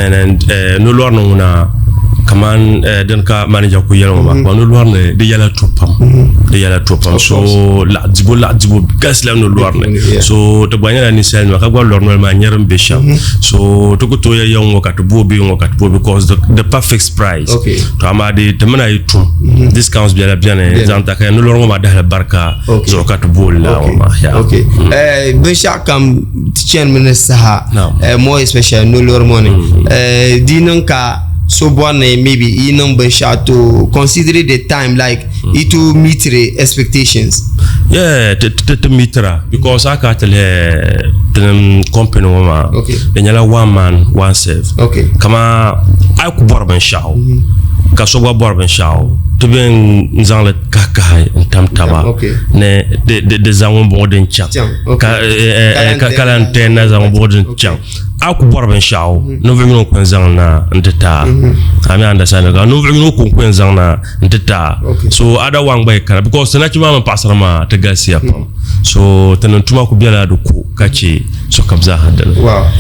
And nolɔri ni ŋuna, kaman din ka manager ku yɛli ŋɔ maa, kaman nolɔri ni di yɛla to pam, di yɛla to pam. So laɣidibo, laɣidibo galisila nolɔri ni. So ti gba nyɛla ninsalinima ka gba lɔri noli maa nyɛ din be shɛm. So ti ku tooi yɛli yɛŋ ŋɔ ka ti booi bee ŋɔ ka ti booi, because di pa fixed price. To amaa di ti mina yi tum, discounts bɛla bɛni zaŋ ta ka nolɔri ŋɔ maa dahili barika zuɣu ka ti booli laa ŋɔ maa. Yeah. Okay. Binshɛɣu kam ti chanimi ni saha, more especially nolɔri ŋɔ ni. Di niŋ ka so bɔri ni maybe yi niŋ binshɛɣu to consider the time, like yi to meet the expectations. Yeah, ti meetira, because a ka ti lihi tinim company ŋɔ maa, di nyɛla one man one serve. Kama a yi ku bɔri binshaɣu ka so gba bɔri binshaɣu, ti bɛn n zaŋli kahi kahi n tam taba ni di zaŋ ŋun bɔŋɔ din chaŋ ka ka lan tɛn na zaŋ ŋun bɔŋɔ din chaŋ. A ku bɔri binshaɣu, ninvuɣu yino n zaŋ na n ti taa, a mi understand, ka ninvuɣu yino ko n zaŋ na n ti taa. So other one gba yi kana, because ti nachimba maa mini paɣasara maa ti galisiya pam, so ti niŋ tuma ku bɛla di ko ka chɛ sokam zaaha dini. Wow.